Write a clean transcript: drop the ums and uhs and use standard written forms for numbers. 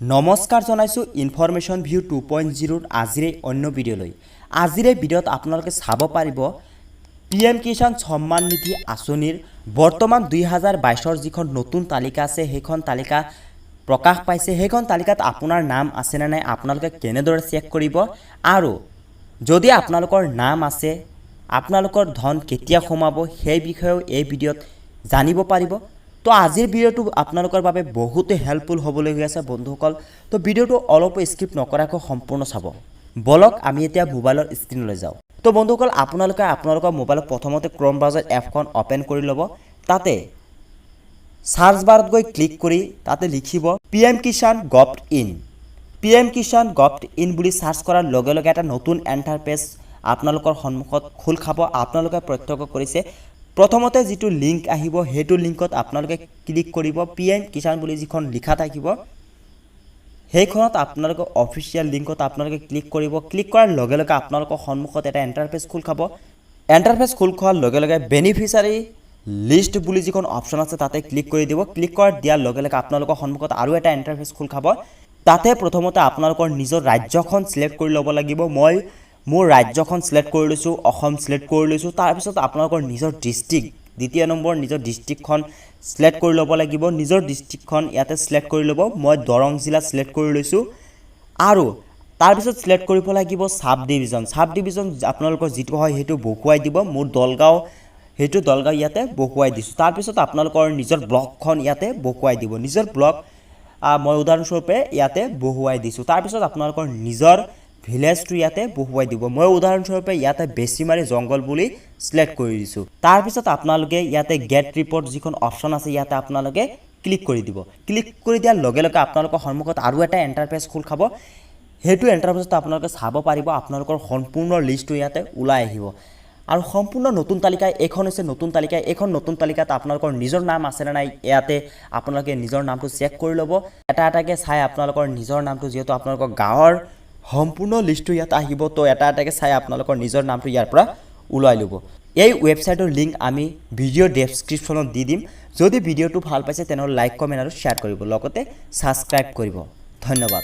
নমস্কাৰ জনাইছোঁ information view 2.0ৰ আজিৰ এই অন্য ভিডিঅ'লৈ। আজিৰ এই ভিডিঅ'ত আপোনালোকে চাব পাৰিব পিএম কিষাণ সন্মান নিধি আঁচনিৰ বৰ্তমান 2022ৰ যিখন নতুন তালিকা আছে, সেইখন তালিকা প্ৰকাশ পাইছে। সেইখন তালিকাত আপোনাৰ নাম আছেনে নাই আপোনালোকে কেনেদৰে চেক কৰিব আৰু যদি আপোনালোকৰ নাম আছে, আপোনালোকৰ ধন কেতিয়া সোমাব, সেই বিষয়েও এই ভিডিঅ'ত জানিব পাৰিব। তো আজিৰ ভিডিঅ'টো আপোনালোকৰ বাবে বহুতো হেল্পফুল হ'বলৈ গৈ আছে বন্ধুসকল। তো ভিডিঅ'টো অলপো স্কিপ নকৰাকৈ সম্পূৰ্ণ চাব। বলক, আমি এতিয়া মোবাইলৰ স্ক্ৰীণলৈ যাওঁ। তো বন্ধুসকল, আপোনালোকে আপোনালোকৰ মোবাইলত প্ৰথমতে ক্ৰম ব্ৰাউজাৰ এপখন অ'পেন কৰি ল'ব। তাতে চাৰ্চ বাৰত গৈ ক্লিক কৰি তাতে লিখিব PM Kisan gov in. PM Kisan gov in বুলি চাৰ্চ কৰাৰ লগে লগে এটা নতুন এণ্টাৰপেজ আপোনালোকৰ সন্মুখত খোল খাব। আপোনালোকে প্ৰত্যক্ষ কৰিছে, প্ৰথমতে যিটো লিংক আহিব, সেইটো লিংকত আপোনালোকে ক্লিক কৰিব। পিএম কিষাণ বুলি যিখন লিখা থাকিব, সেইখনত আপোনালোকে অফিচিয়েল লিংকত আপোনালোকে ক্লিক কৰিব। ক্লিক কৰাৰ লগে লগে আপোনালোকৰ সন্মুখত এটা এণ্টাৰফেচ খোল খাব। এণ্টাৰফেচ খোল খোৱাৰ লগে লগে বেনিফিচিয়াৰী লিষ্ট বুলি যিখন অপশ্যন আছে, তাতে ক্লিক কৰি দিব। ক্লিক কৰাৰ দিয়াৰ লগে লগে আপোনালোকৰ সন্মুখত আৰু এটা এণ্টাৰফেচ খোল খাব। তাতে প্ৰথমতে আপোনালোকৰ নিজৰ ৰাজ্যখন চিলেক্ট কৰি ল'ব লাগিব। মই মোৰ ৰাজ্যখন চিলেক্ট কৰি লৈছোঁ, অসম চিলেক্ট কৰি লৈছোঁ। তাৰপিছত আপোনালোকৰ নিজৰ ডিষ্ট্ৰিক্ট, দ্বিতীয় নম্বৰ নিজৰ ডিষ্ট্ৰিক্টখন চিলেক্ট কৰি ল'ব লাগিব। নিজৰ ডিষ্ট্ৰিক্টখন ইয়াতে চিলেক্ট কৰি ল'ব। মই দৰং জিলা চিলেক্ট কৰি লৈছোঁ। আৰু তাৰপিছত চিলেক্ট কৰিব লাগিব চাব ডিভিজন। চাব ডিভিজন আপোনালোকৰ যিটো হয়, সেইটো বহুৱাই দিব। মোৰ দলগাঁও, সেইটো দলগাঁও ইয়াতে বহুৱাই দিছোঁ। তাৰপিছত আপোনালোকৰ নিজৰ ব্লকখন ইয়াতে বহুৱাই দিব। নিজৰ ব্লক মই উদাহৰণস্বৰূপে ইয়াতে বহুৱাই দিছোঁ। তাৰপিছত আপোনালোকৰ নিজৰ ভিলেজটো ইয়াতে বহুৱাই দিব। মই উদাহৰণস্বৰূপে ইয়াতে বেছিমাৰী জংঘল বুলি চিলেক্ট কৰি দিছোঁ। তাৰপিছত আপোনালোকে ইয়াতে গেট ৰিপৰ্ট যিখন অপশ্যন আছে, ইয়াতে আপোনালোকে ক্লিক কৰি দিব। ক্লিক কৰি দিয়াৰ লগে লগে আপোনালোকৰ সন্মুখত আৰু এটা এণ্টাৰপেজ খোল খাব। সেইটো এণ্টাৰপেজত আপোনালোকে চাব পাৰিব, আপোনালোকৰ সম্পূৰ্ণ লিষ্টটো ইয়াতে ওলাই আহিব। আৰু সম্পূৰ্ণ নতুন তালিকা এইখন হৈছে নতুন তালিকা। এইখন নতুন তালিকাত আপোনালোকৰ নিজৰ নাম আছেনে নাই, ইয়াতে আপোনালোকে নিজৰ নামটো চেক কৰি ল'ব। এটা এটাকৈ চাই আপোনালোকৰ নিজৰ নামটো, যিহেতু আপোনালোকৰ গাঁৱৰ সম্পূৰ্ণ লিষ্টটো ইয়াত আহিব, তো এটা এটাকৈ চাই আপোনালোকৰ নিজৰ নামটো ইয়াৰ পৰা ওলাই ল'ব। এই ৱেবছাইটৰ লিংক আমি ভিডিঅ' ডেছক্ৰিপশ্যনত দি দিম। যদি ভিডিঅ'টো ভাল পাইছে, তেনেহ'লে লাইক, কমেণ্ট আৰু শ্বেয়াৰ কৰিব, লগতে ছাবস্ক্ৰাইব কৰিব। ধন্যবাদ।